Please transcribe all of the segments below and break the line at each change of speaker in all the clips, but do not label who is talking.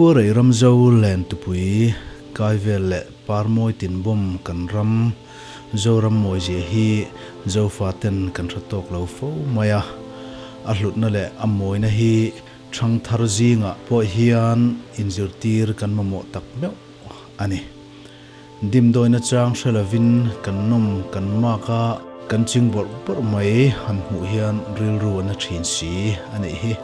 Khuarei ramzo len tupui kai vel leh parmawi tinbawm kan ram Zoram mawizia hi Zofaten kan hre tawk lo fo mai a, a hlutna leh a mawina hi thangthar zingah pawh hian inzirtir kan mamawh tak meuh a ni. Dimdawina chang hre lovin kan nawm kan mak a, kan ching bawrh bawrh mai han hmuh hian rilru a na thin si a nih hi.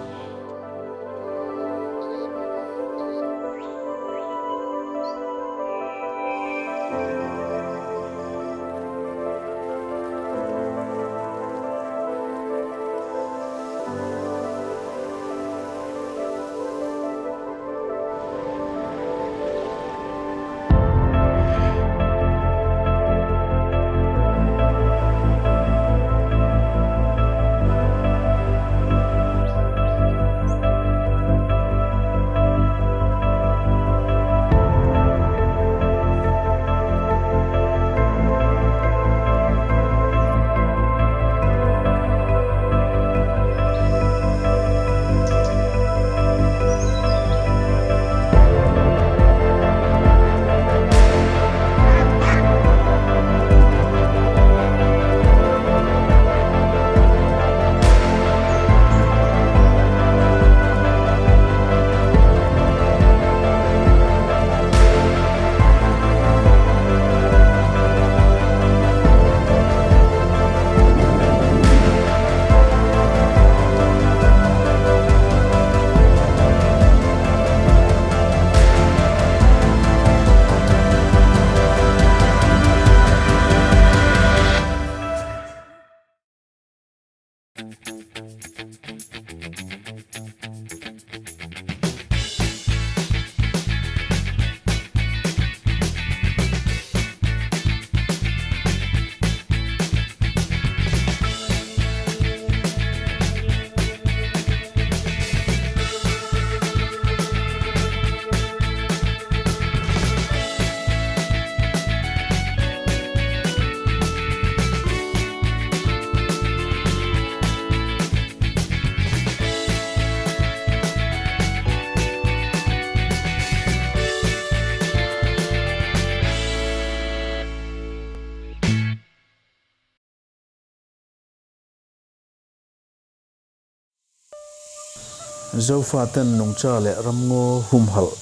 Zofaten nungcha leh ramngaw humhalh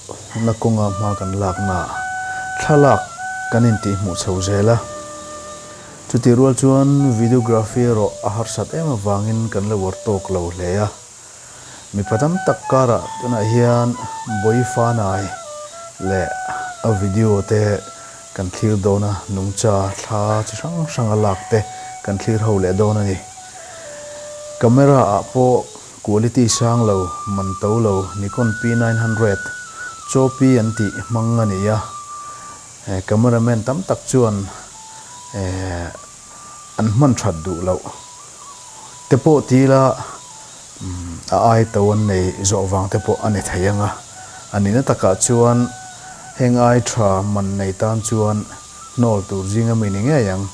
na kawnga hma kan lakna thlalak kan intihhmuh chho zel a. Chutih rual chuan videography erawh a harsat em avangin kan la uar tawk lo hle a. Mipa tam tak karah tunah hian Boifanai leh a video te kan thlir dawn a, nungcha thla chi hrang hranga lak te kan thlir ho leh dawn a ni. Camera ah pawh quality sang lo, man to lo Nikon P900 Chopi an tih hmang a ni a, cameraman tam tak chuan an hman that duh loh te pawh ti ila a ai to an nei zawh vang te pawh a ni thei ang a, a nihna takah chuan heng ai tha man nei tan chuan hnawl tur zinga mi ni ngei ang.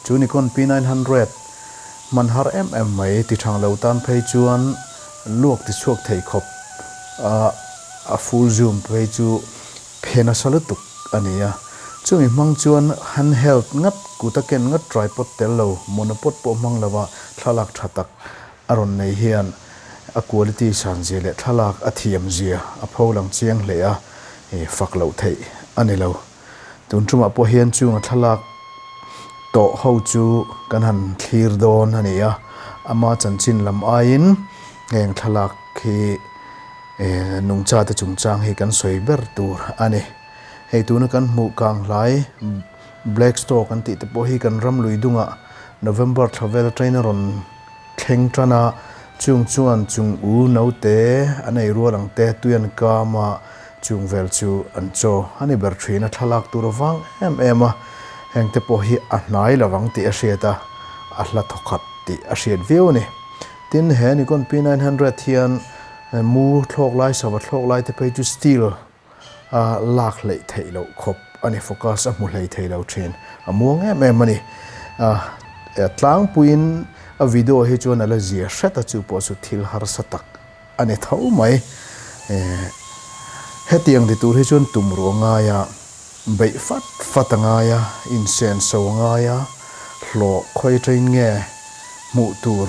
Chu Nikon P900 hman har em em mai ti thang lo tan phei chuan luak ti chhuak thei khawp a, a full zoom phei chu phe nasa lutuk a ni a. Chumi hmang chuan handheld ngat kut a ken ngat tripod tel lo monopod pawh hmang lova thlalak tha tak a rawn nei hian a quality san zia leh thlalak a thiam zia a pho lang chiang hle a, fak loh theih a ni lo. Tun tumah pawh hian chunga thlalak tawh ho chu kan han thlir dawn a ni a, ama chanchin lam aiin heng thlalak hi nungchate chungchang hi kan sawi ber tur a ni. Hei tuna kan hmuh kang hlai Black Stork an tih te pawh hi kan ram lui dungah November thla vel atangin a rawn thleng tan a, chung chuan chung u naute an ei rual ang te tui an kam a, Chung vel chu an chaw a ni ber thin a, thlalak tur a vang em em a, heng te pawh hi a hnai lo ang tih a hriat a, a hla thawkhat tih a hriat viau a ni. Tin, he Nikon P900 hian mu thlawk lai, sava thlawk lai te phei chu steel a lak hleih theih loh khawp a ni, focus a hmu hlei thei lo thin, a muang em em a ni. A tlangpuiin a video hi chuan a la zia hret a, chu pawh chu thil harsa tak a ni tho mai. Hetiang ti tur hi chuan tum ruh a ngai a, beih fat fat a ngai a, insenso a ngai a, hlawh khawi aṭangin nge hmuh tur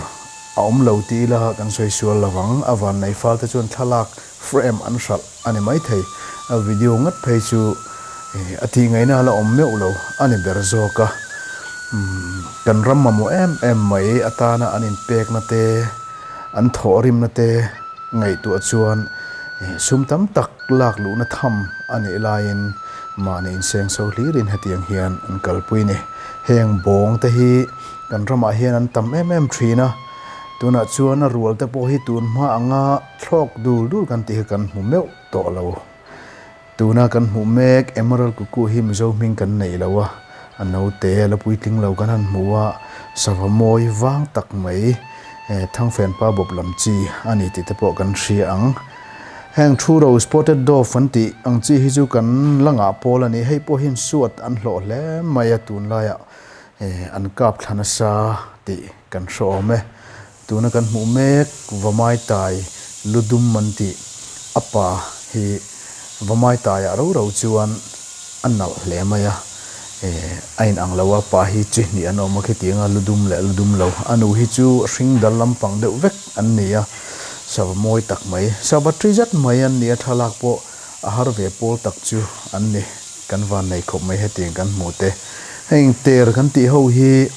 a awm lo ti ila kan sawi sual lo vang. A vannei fal te chuan thlalak frame an hralh a ni maithei. A video ngat phei chu a tih ngaihna a la awm meuh lo a ni ber zawk a. Kan ram mamawh em em mai atana an inpekna te, an thawhrimna te ngaihtuah chuan sum tam tak lak luhna tham a nih laiin mahni insengso hlirin hetiang hian an kalpui ni. Heng bawng te hi kan ramah hian an tam em em thin a, tunah chuan a rual te pawh hi tun hma anga thlawk dul dul kan tih hi kan hmu meuh tawh lo. Tuna kan hmuh mek Emerald Cuckoo hi Mizo hming kan neih lo a, a naute a la puitling lo kan han hmu a, sava mawi vang tak mai Thangfen pa bawp lam chi a ni tih te pawh kan hria ang. Heng thu ro Spotted Dove an tih ang chi hi chu kan la ngah pawl a ni, hei pawh hian suat an hlawh hle mai a tunlaiah an kap thla nasa tih kan hre awm e. Tuna kan hmuh mek Vamai Tai lu dum an tih a pa hi Vamai Taiah ro ro chuan a nalh hle mai a, a in ang lo a, pa hi chi hnih an awm a khitiang a lu dum leh lu dum lo. A nu hi chu hring dal lampang deuh vek an ni a, sava mawi tak mai, sava tri zet mai an ni a, thlalak pawh a har ve pawl tak chu an ni. Kan van nei khawp mai hetiang kan hmuh te. Heng ter kan tih ho hi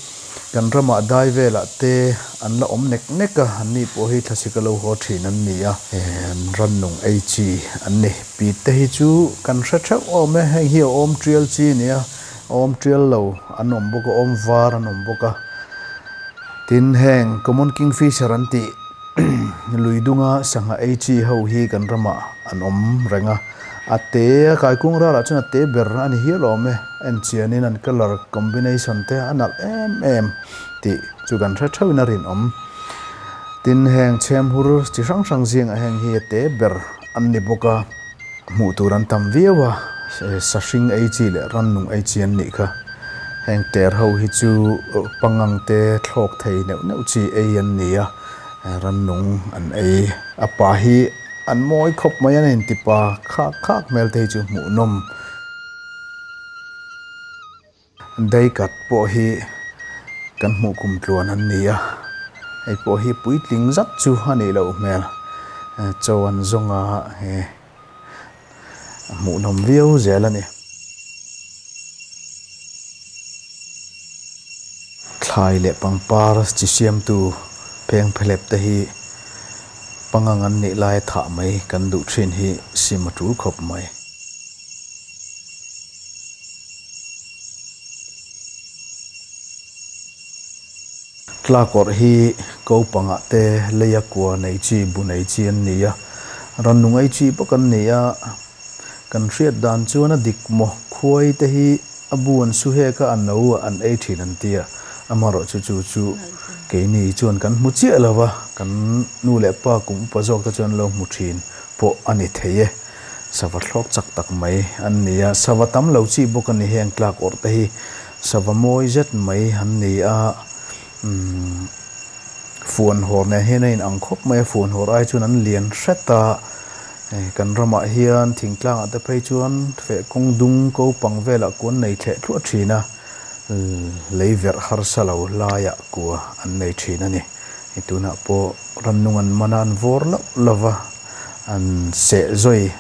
Kan ramah dai velah te an la awm nek nek a, anni pawh hi thlasik a lo haw thin an ni a, an rannung ei chi an ni. Pit te hi chu kan hre theuh awm e, heng hi a awm tial chi a ni a, a awm tial lo an awm bawk a, awm var an awm bawk a. Tin, heng Common Kingfisher an tih lui dunga sangha ei chi ho hi kan ramah an awm reng a, a te a kaikung ralah chuan a te ber a ni hial awm e, en chianin an colour combination te a nalh em em tih chu kan hre theuhin a rinawm. Tin, heng chhemhur chi hrang hrang zingah heng hi a te ber an ni bawk a. Hmuh tur an tam viau a, sahring ei chi leh rannung ei chi an nih kha. Heng ter ho hi chu pangang te thlawk thei neuh neuh chi ei an ni a, rannung an ei. A pa hi an mawi khawp mai a, an inti pa khak khak hmel te hi chu hmuhnawm. Daikat pawh hi kan hmuh kum tluan an ni a, hei pawh hi puitling zat chu a nih loh hmel. Chaw an zawng a, he a hmuhnawm viau zel a ni. Thlai leh pangpar chi siamtu pheng phelep te hi pangang an nih laia thah mai kan duh thin hi sim a tul khawp mai. Tlakawrh hi ko pangah te leia kua nei chi, bu nei chi an ni a, rannung ei chi bawk an ni a. Kan hriat dan chuan a dik maw, khuai te hi a bu an su hek a, a no an ei thin an ti a, amaherawh chu chu chu keini chuan kan hmu chiah lo va, kan nu leh pa kum upa zawk te chuan an lo hmu thin pawh a ni thei e. Sava thlawk chak tak mai an ni a, sava tam lo chi bawk a ni heng tlak awrh te hi sava mawi zet mai an ni a, umm fuan hawr nen hian a in ang khawp mai a, fuan hawr ai chuan an lian hret a, kan ramah hian thingtlang ah te phei chuan feh kawng dung ko pang velah kua an nei thleh thluah thin a, lei verh harsa lo laiah kua an nei thin a ni. Hei tunah pawh rannung an man a, an vawr loh lo va, an seh zawi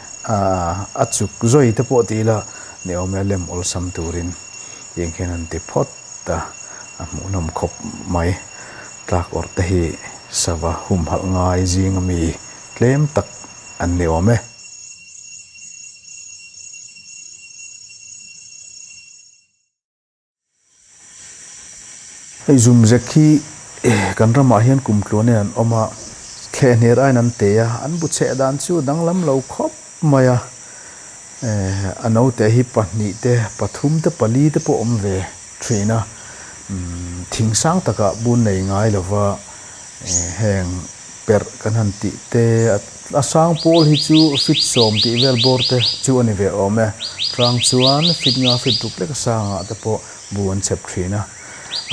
a chuk zawi te pawh ti ila ni awm e, lem awlsam turin tiang khian an ti phawt a, a hmuhnawm khawp mai. Tlak awrh te hi sava humhalh ngai zinga mi tlem tak an ni awm e. Hei zumzek hi kan ramah hian kum tluanin an awm a, thlehner aiin an te a, an bu chheh dan chu a danglam lo khawp mai a, a naute hi pahnih te, pathum te, pali te pawh awm ve thin a, thing sang takah bun nei ngai lova heng perh kan han tih te, a sang pawl hi chu fit sawm tih vel bawr te chu a ni ve awm e, hrang chuan fit nga fit ruk lek a sangah te pawh bu an chhep thin a,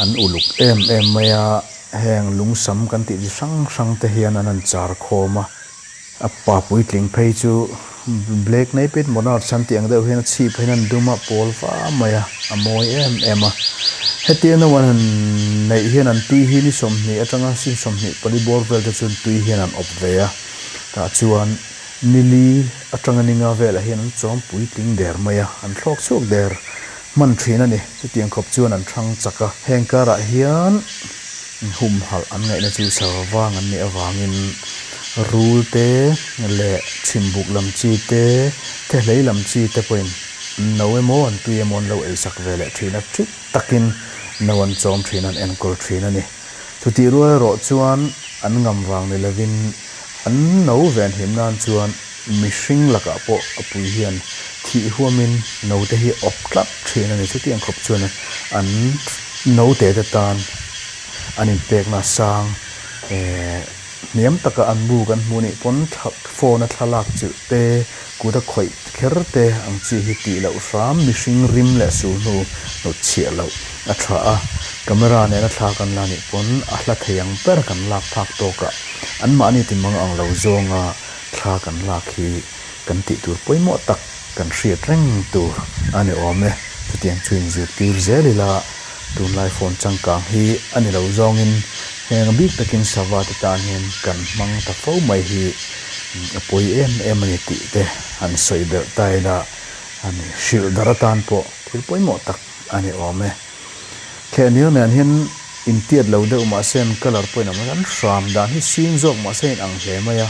an uluk em em mai a, heng lungsam kan tih chi hrang hrang te hian an han char khawm a, a pa puitling phei chu Black Naped Monarch an tih ang deuh hian a chhip hian an dum a pawl va mai a, a mawi em em a. Hetia no an han neih hian an tui hi ni 20 atanga sin 24 bawr vel te chuan tui hian an awp ve a, tah chuan ni li atanga ni nga velah hian an chawm puitling der mai a, an thlawk chhuak der hman thin a ni. Chutiang khawp chuan an thang chak a, heng karah hian humhalh an ngaihna chu sava vang an nih avangin rul te leh chhimbuk lam chi te, thehlei lam chi te pawhin an no emaw an tui emaw an lo eisak ve leh thin a, thik takin no an chawm thin an enkawl thin a ni. Chutih rual erawh chuan an ngam vang ni lovin an no venhim nan chuan Mihring lakah pawh a pui hian thih huamin naute hi awp tlat thin a ni. Chutiang khawp chuan an naute te tan an inpekna sang hniam taka an bu kan hmuh nih pawn phone a thlalak chilh te, kut a khawih kher te ang chi hi tih loh hram mihring rim leh sulhnu hnut chhiah loh a tha a. Camera nena thla kan la nih pawn a hla thei ang ber kan lak phak tawkah anmahni timang ang lo zawnga Thla kan lak hi kan tih tur pawimawh tak kan hriat reng tur a ni awm e. Chutiang chu inzirtir zel ila tunlai phone changkang hi a ni lo zawngin heng bik takin sava te tan hian kan hmang ta fo mai hi a pawi em em a ni tih te han sawi belh ta ila a ni. Hrilh dar atan pawh thil pawimawh tak a ni awm e. Thlehnil nen hian intiat lo deuh mahse an colour pawh in ang an hram dan hi sin zawk mahse a inang hle mai a,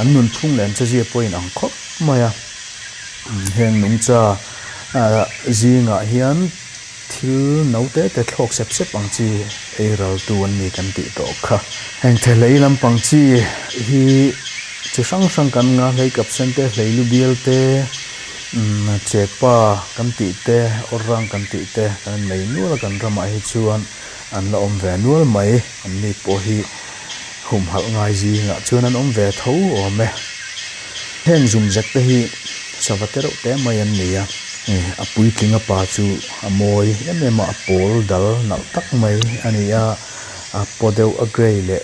an nunphung leh an chezia pawh a inang khawp mai a. Heng nungcha zingah hian thil no te te thlawk sep sep ang chi ei raltu an ni kan tih tawh kha. Heng thehlei lampang chi hi chi hrang hrang kan nga hlei kap sen te, hlei lu bial te, Umm Chepa kan tih te, Awrrang kan tih te kan nei nual a kan ramah hi chuan an la awm ve nual mai. An ni pawh hi humhalh ngai zingah chuan an awm ve tho awm e. Heng zumzek te hi sava te reuh te mai an ni a. A puitling a pa chu a mawi em em a, a pawl dal nalh tak mai a ni a, a paw deuh a grey leh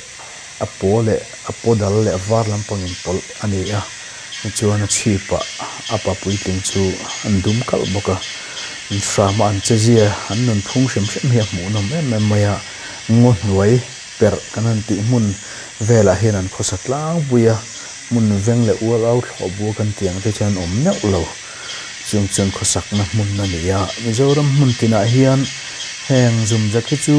A paw leh a paw dal leh a var lampangin pawlh a ni a, tichuan a chhipah a pa puitling chu an dum kalh bawk a, an hrama an chezia an nunphung hrim hrim hi a hmuhnawm em em mai a, ngaw hnuai perh kan han tih hmun velah hian an khawsa tlangpui a, hmun veng leh ual au thlawh bur kan tih ang te chuan an awm neuh lo. Chung chuan khawsakna hmun a ni a, Mizoram hmun tinah hian heng zumzak hi chu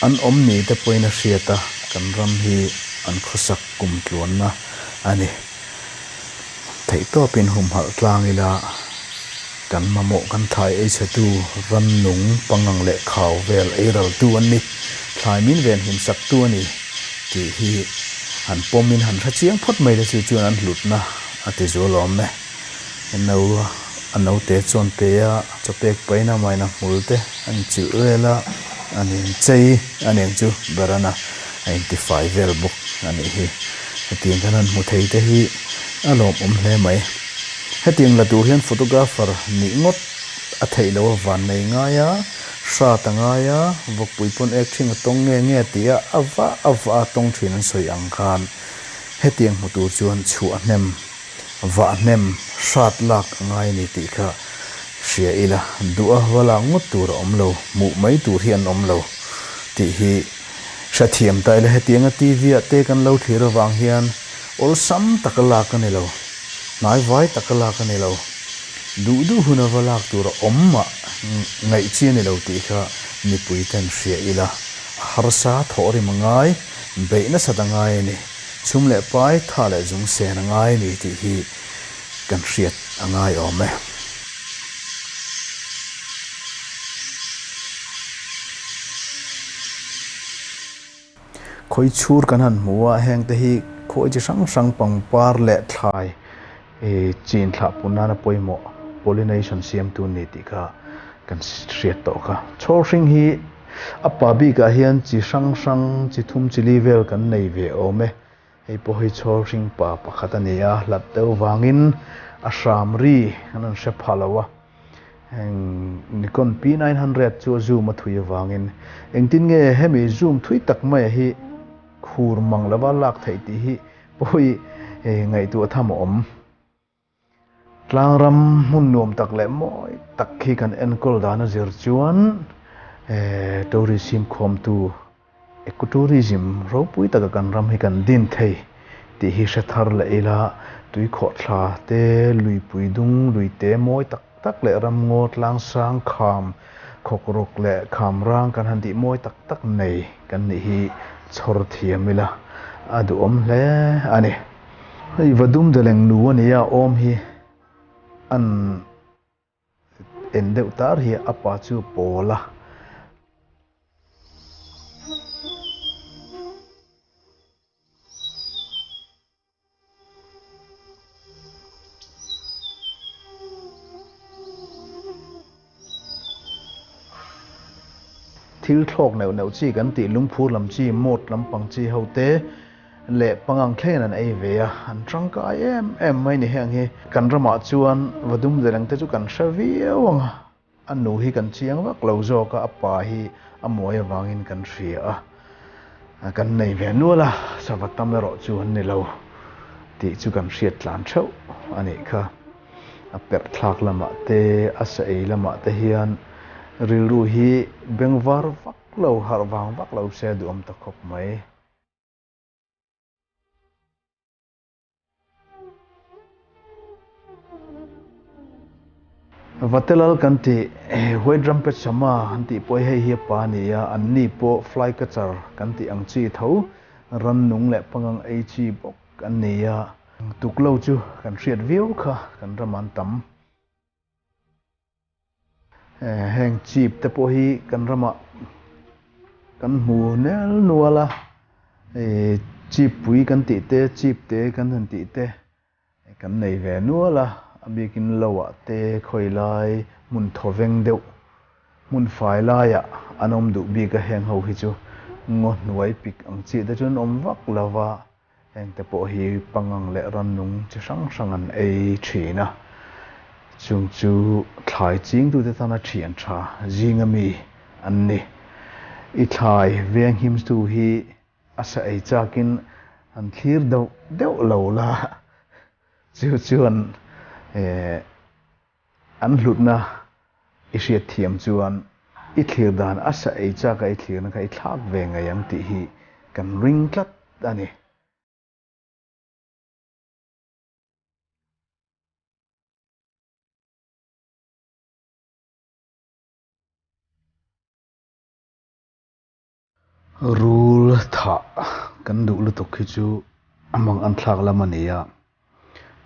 an awm ni te pawhin a hriat a, kan ram hi an khawsak kum tluanna a ni. Theihtawpin humhalh tlang ila kan mamawh kan thlai ei chhetu rannung pangang leh khau vel ei raltu an ni, thlai min venhim saktu a ni tih hi han pawmin han hre chiang phawt mai te chu chuan an hlutna a ti zual awm e. No a note chuan pe a, chaw pek pahin a maina hmul te a inchilh vel a, an inchei a ni ang chu Berana a intifai vel bawk a nih hi. Hetiang kan han hmu thei te hi a lawmawm hle mai. Hetiang la tur hian photographer nih ngawt a theih loh a van nei ngai a, hrat a ngai a, vawkpui pawn ek ṭhing a tawng nge nge tih a, a va a va a tawng ṭhin an sawi ang khan hetiang hmu tur chuan chhuah hnem Vah hnem hrat lak a ngai a ni tih kha hria ila, duh a va lak ngawt tur a awm lo, hmuh mai tur hi an awm lo tih hi hrethiam ta ila. Hetianga TV ah te kan lo thlir avang hian awlsam taka lak a ni lo, hnaivai taka lak a ni lo, duh duh huna va lak tur a awm mah ngaih chi a ni lo tih kha mipui ten hria ila, a harsa thawhrim a ngai, beih nasat a ngai a ni. Chhum leh pai, tha leh zung sen a ngai a ni tih hi kan hriat a ngai awm e. Khawi chhur kan han hmu a, heng te hi khawi chi hrang hrang pangpar leh thlai chin thlah pun nana pawimawh pollination siamtu an ni tih kha kan hriat tawh kha. Chhawr hring hi A pa bikah hian chi hrang hrang, chi thum chi li vel kan nei ve awm e. Hei pawh hi chhawl hring pa pakhat a ni a, hlat deuh vangin a hram ri an rawn hre pha lo a. Heng Nikon P900 chu a zoom a thui avangin engtin nge hemi zoom thui tak maia hi khur mang lova lak theih tih hi pawh hi ngaihtuah tham a awm. Tlangram hmun nuam tak leh mawi tak hi kan enkawl dan a zir chuan tourist khawmtu Ecotourism ropui taka kan ram hi kan din thei tih hi hre thar leh ila, tuikhawhthla te, luipui dung, luite mawi tak tak leh ramngaw tlangsang kham khawkrawk leh kham rang kan han tih mawi tak tak nei kan nih hi chhawr thiam ila a duhawm hle a ni. Hei Vadum Deleng nu a nia awm hi an en deuh tar hi a pa chu pawl a. Thil thlawk neuh neuh chi kan tih lungphur lam chi, mawt lampang chi ho te leh pangang thlengin an ei ve a, an tangkai em em mai ni heng hi. Kan ramah chuan vadum zeleng te chu kan hre viau ang a, a nu hi kan chiang vak lo zawk a, a pa hi a mawi avangin kan hria a, kan nei ve nual a, sava tam erawh chu an ni lo tih chu kan hriat tlan theuh a nih kha. A perh thlak lamah te, a sa ei lamah te hian rilru hi bengvar vak lo, harh vang vak lo se a duhawm ta khawp mai. Vatelal kan tih, White Rumpet Shama an tih pawh hi hei hi a pa a ni a, anni pawh Fly Catcher kan tih ang chi tho, rannung leh pangang ei chi bawk an ni a. Tuklo chu kan hriat viau kha kan ram an tam. Heng chip te pawh hi kan ramah kan hmu nel nual a, chip pui kan tih te, chip te kan han tih te kan nei ve nual a, a bikin lo ah te khawi lai hmun thawveng deuh hmun fai laiah an awm duh bik a, heng ho hi chu ngaw hnuai pik ang chi te chu an awm vak lo va. Hengte pawh hi pangang leh rannung chi hrang hrang an ei thin a, chung chu thlai chingtute tana thian tha zinga mi an ni. I thlai venghimtu hi a sa ei chakin an thlir deuh deuh lo la, chu chuan An hlutna i hriat thiam chuan i thlir dan a sa ei chak a i thlirna kha i thlak ve ngei ang tih hi kan ring tlat a ni. Rul thah kan duh lutuk hi chu a mang an thlak lam a ni a,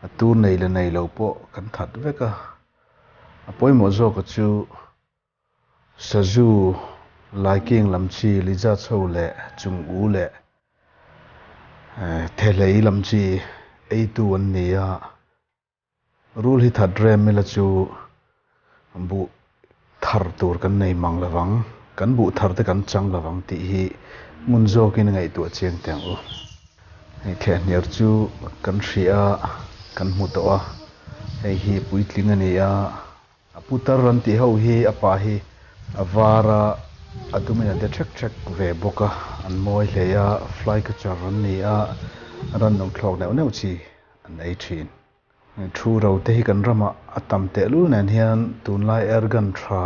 a tur nei leh nei lo pawh kan that vek a, a pawimawh zawka chu sazu laiking lam chi lija chho leh chung u leh thehlei lam chi eitu an ni a. Rul hi that rem ila chu buh thar tur kan nei mang lo vang, kan buh thar te kan chang lo vang tih hi ngun zawkin ngaihtuah chiang teh ang u. Hei thehhniar chu kan hria a, kan hmu tawh a, hei hi puitling a ni a, a putar an tih ho hi a pa hi a var a, a dumin an de ṭhek ṭhek ve bawk a, an mawi hle a, fly catcher an ni a, rannung thlawk neuh neuh chi an ei thin. Thu ro te hi kan ramah a tam tehlul nen hian tunlai airgun tha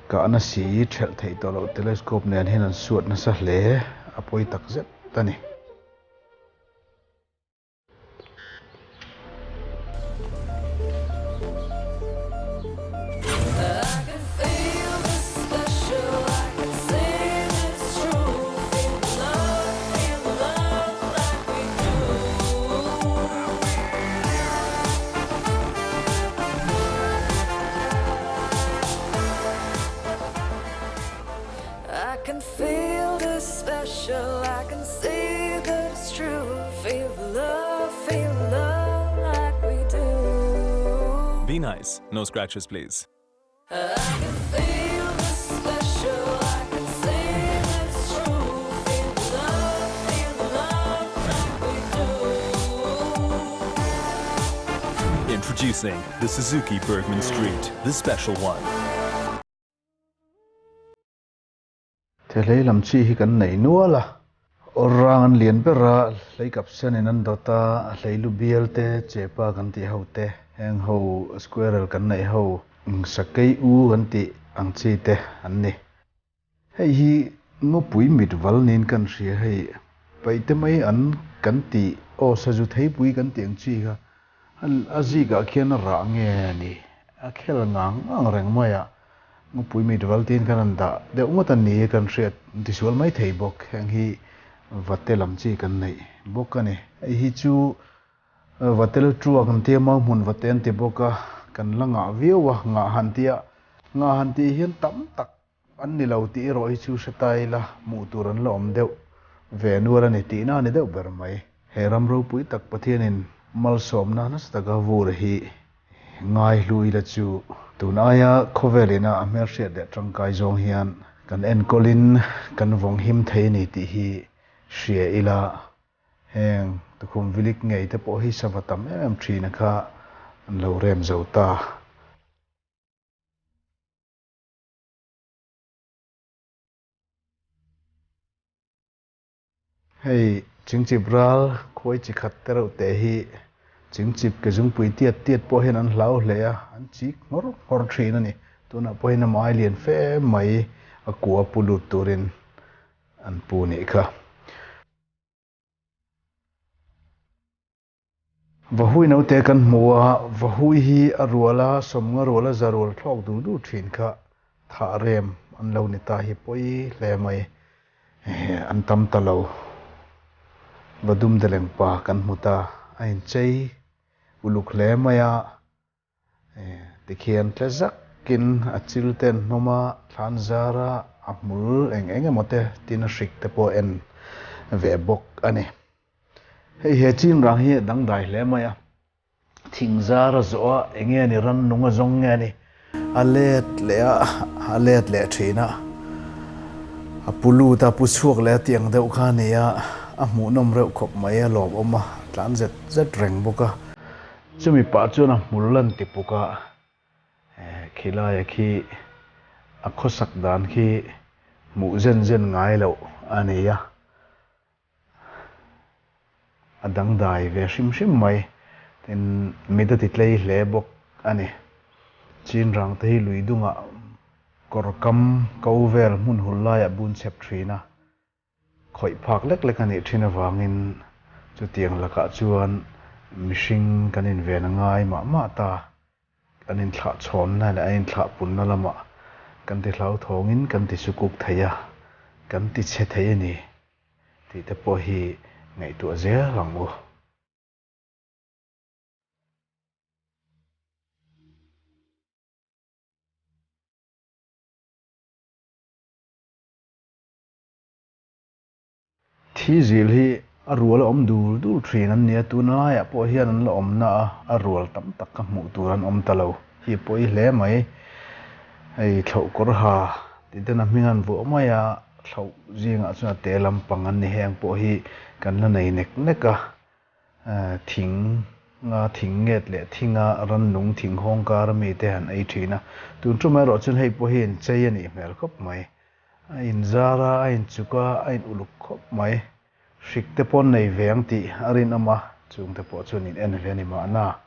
kahna si thelh theih tawh loh telescope nen hian an suat nasa hle a pawi tak zet a ni.
Be nice, no scratches please. Introducing the Suzuki Burgman Street, the special one.
Thehlei lam chi hi kan nei nual a, awr rang an lian ber a, hlei kap sen in an dawt a, hlei lu bial te, chepa kan tih ho te. Heng ho squirrel kan neih ho sakei u kan tih ang chi te an ni. Hei hi ngawpui mit val niin kan hria hei paihte mai an kan tih aw sazu theipui kan tih ang chi kha a zikah khian a rah nge a ni a khel ngang ngang reng mai a ngawpui mit val tiin khan an dah deuh ngawt a ni kan hriat tisual mai thei bawk heng hi vate lam chi kan neih bawk a ni hei hi chu Vatel truak an tia mau hmun vate an ti bawk a kan la ngah viau a ngah han tia ngah han tih hian tam tak An ni lo tih erawh hi chu hre ta ila, hmuh tur an la awm deuh ve nual a ni tihna a ni deuh ber mai. He ram ropui tak Pathianin malsawmna nasa taka vur hi ngai hlu ila chu tun aia khawvel ina a hmelhriat leh tangkai zawng hian kan enkawlin kan vawng him thei a ni tih hi hria ila. Heng tukhum vilik ngei te pawh hi sava tam em em thina kha an lo rem zo ta. Hei chingchip ral khuai chi khat te reuh teh hi chingchip ke zungpui tiat tiat pawh hian an hlau hle a, an chik nghawr nghawr thin a ni. Tunah pawh hian a mai lian fe mai a kua pu lut turin an pu nih kha. Vahui naute kan hmu a, Vahui hi a rual a, sawmnga rual a za rual thlawk dur dur thin kha thah rem an lo ni ta hi pawi hle mai. An tam ta lo. Vadum deleng pa kan hmu ta, a inchei uluk hle mai a. Tikhian tle zakin a chil te an hnawm a, thlan zar a, a hmul eng eng emaw te tin a hrik te pawh en ve bawk a ni. Hei he chin rang hi a dangdai hle mai a, thing zar a zawh a, eng nge ni rannung a zawng nge ni? A let leh a, a let leh thin a, a pu lut a, pu chhuak leh a tih ang deuh kha a ni a, a hmuhnawm reuh khawp mai a, lawmawm a, a tlan zet zet reng bawk a. Chumi pah chuan a hmul lan ti puk a, khilaia khi a khawsak dan khi hmuh zen zen ngai loh a ni a, a dangdai ve hrim hrim mai. Tin, mit a ti tlei hle bawk a ni. Chin rang te hi lui dungah kawr kam ko vel hmun hul laiah bun chep thin a. Khawih phak lek lek a nih thin avangin chutiang lakah chuan mihring kan inven a ngai mah mah ta. An inthlah chhawnna leh an inthlah punna lamah kan ti hlauthawngin kan ti sukuk thei a, kan ti chhe thei a ni tih te pawh hi ngaihtuah zel ang u. Thi zil hi a rual a awm dul dul thin an nia, tun laiah pawh hian an la awm na a, a rual tam tak ka hmuh tur an awm ta lo hi pawi hle mai. Hei thlauh kawr ha tih ten a hming an vuah mai a, thlauh zingah chuan a te lampang an ni heng pawh hi kan la nei nek nek a, Thing nga thing nget leh thinga rannung thing hawng kar ami te han ei thin a. Tun tum erawh chuan hei pawh hi inchei a nih hmel khawp mai. A inzar a, a inchuk a, a in uluk khawp mai. Hrik te pawh an nei ve ang tih a rinawm a, chung te pawh chuan in en ve a ni mahna.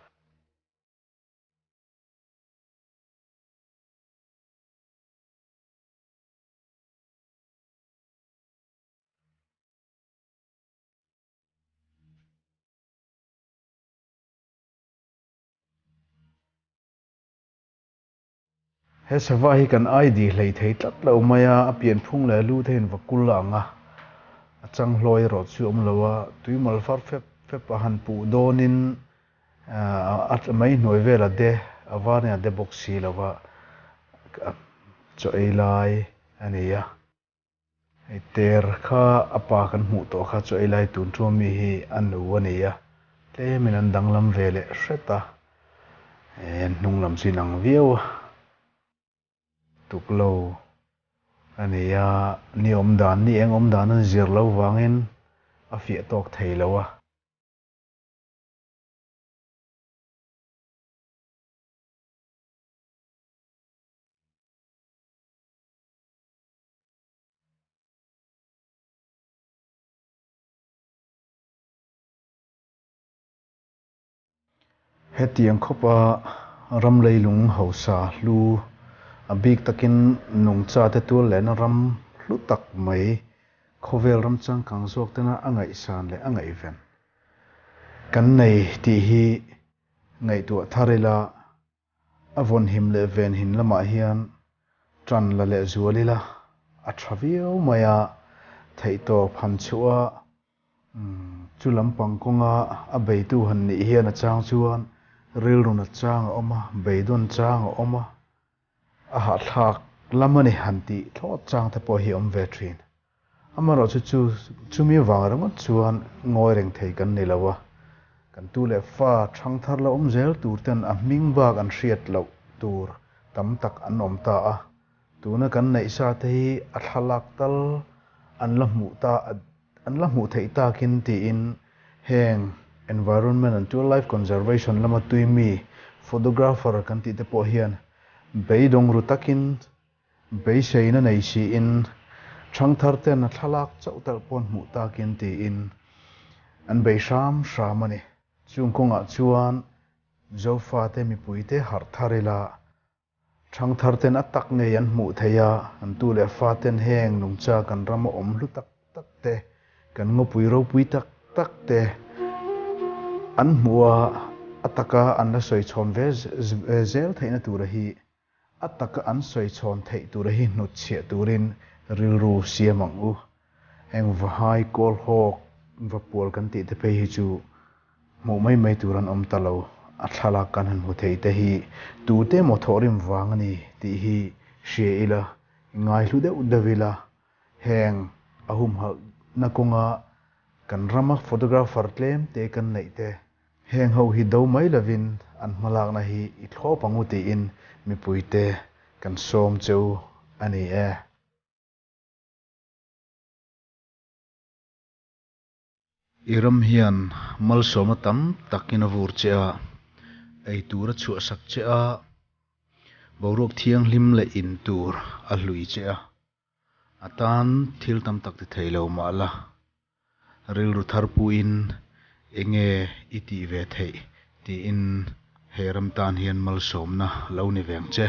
He sava hi kan ID hlei thei tlat lo mai a, a pianphung leh a lu te hian va kul ang a, a chang hlawi erawh chu awm lo a, tuimal far fep fep a han puh dawnin a mai hnuai vel a de, a varin a de bawk si lo va, chaw ei lai a ni a. Hei ter kha a pa kan hmuh tawh kha chu ei lai tun thu ami hi a nu a ni a, tlemin an danglam ve leh hret a, an hnung lam chu inang viau a, tuklo a ni a, ni awm dan ni eng awm dan an zir lo vangin a fiah tawk thei lo a. Hetiang khawpa ram leilung hausa hlu, a bik takin nungchate tual lehna ram hlu tak mai, khawvel ram changkang zawk tena a ngaihsan leh a ngaihven kan nei tih hi ngaihtuah thar ila, a vawnhim leh venhin lamah hian ṭan la leh zual ila a ṭha viau mai a, theihtawp han chhuah a, Chu lampang kawnga a beitu han nih hian a chang chuan rilru nat chang a awm a, beidawn chang a awm a, a hahthlak lam a ni han tih thlawt chang te pawh hi a awm ve thin. Amaherawhchu chu chumi vang ringawt chuan ngawi reng thei kan ni lo a, kan tu leh fa thangthar la awm zel tur ten a hming bak an hriat loh tur tam tak an awm ta a, tuna kan neih sa te hi a thlalak tal an la hmuh ta An la hmuh theih takin tiin heng Environment and Wildlife Conservation lama tui mi photographer kan tih te pawh hian beidawng ru takin beiseina nei siin thangthar ten a thlalak chauh talh pawn hmuh takin tiin an bei hram hram a ni. Chung kawngah chuan Zofate mipuite harh thar ila Thangtharten a tak ngei an hmuh theih a, an tu leh faten heng nungcha kan rama awm hlu tak tak te, kan ngawpui ropui tak tak te an hmuh a, a taka an la sawi chhawn ve zel theihna tura hi, a taka an sawi chhawn theih tura hi hnutchhiah turin rilru siam ang u. Heng vahai kawlhawk vapual kan tih te phei hi chu hmuh mai mai tur an awm ta lo. A thlalak kan han hmu thei te hi tute emaw thawhrim vang a ni tih hi hria ila, i ngaihlu deuh deuh ila, heng a humhalhna kawnga kan rama photographer tlem te kan neih te, heng ho hi do mai lovin an hmalakna hi i thlawp ang u tiin mipuite kan sawm cheu a ni e. I ram hian malsawmna tam takin a vur che a, ei tur a chhuahsak che a, boruak thianghlim leh in tur a hlui che a, a tan thil tam tak ti thei lo mah la, rilru thar puiin enge i tih ve theih tiin he ram tan hian malsawmna lo ni veng che.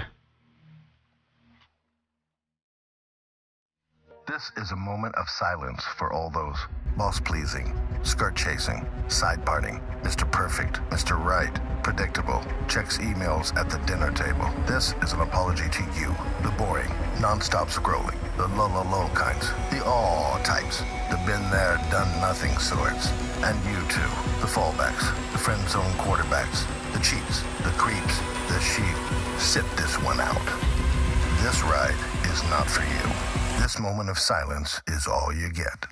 This is a moment of silence for all those boss pleasing, skirt chasing, side parting, Mr. Perfect, Mr. Right, predictable, checks emails at the dinner table. This is an apology to you, the boring, non-stop scrolling, the low, low, low kinds, the all types, the been there, done nothing sorts. And you too, the fallbacks, the friend zone quarterbacks, the cheats, the creeps, the sheep. Sit this one out. This ride is not for you. This moment of silence is all you get.